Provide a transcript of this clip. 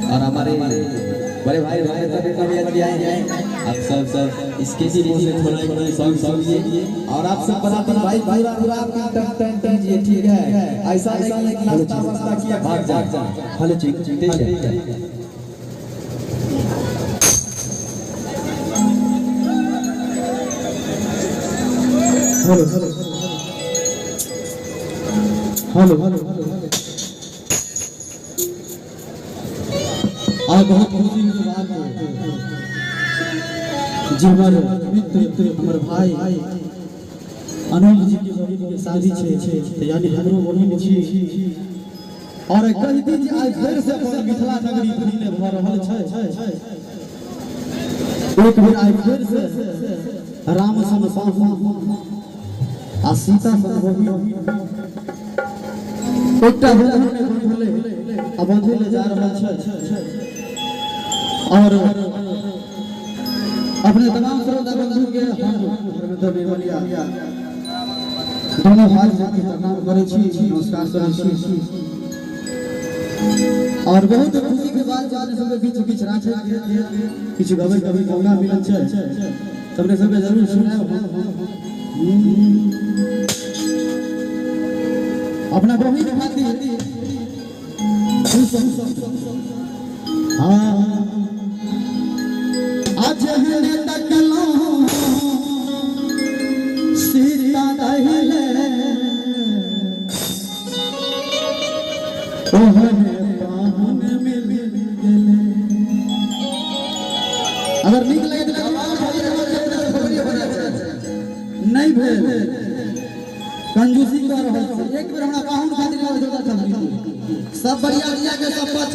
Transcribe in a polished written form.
और हमारे बड़े भाई धर्मेंद्र भी आज आए हैं। आप सब सब इसके भी मुंह से थोड़ा एक सॉन्ग सुनिए और आप सब बनाते भाई पूरा पूरा टन टन कीजिए, ठीक है? ऐसा नहीं कि नाश्ता वास्ता किया भाग जा। हेलो ठीक ठीक है। Hello hello hello. आज बहुत खुशी के बात है जे हमर मित्र हमर भाई अनिल जी के बहिन के शादी छे, यानी हमरो बहिन छी। और कह दी जे आज फेर से अपन मिथिला नगरी फूले भ रहल छै। एक बेर आज फेर से राम सन पाहुन आ सीता सन बहिन एकटा बंधन में बंधले आ बंधे जा रहल छै। और अपने तमाम श्रोता बंधु के हम धर्मेंद्र निर्मलिया दोनों हाथ जोड़ के प्रणाम करै छी, नमस्कार करै छी। और बहुत खुशी के बात जे अपने सबके बीच किछु राखे किछु गबै कभी मौका मिलल छै, सबने सबके जरूर सुनायब। अपना बहिन खातिर हाँ आज हने तकलौं सीता दहिले ओहने पाहुन मिल गेले। अगर नीक लगे तो नहीं भेल कंजूसी कर रहल छी। एक बेर हमरा पाहुन खातिर जोरदार सब बढ़िया बढ़िया के सब पर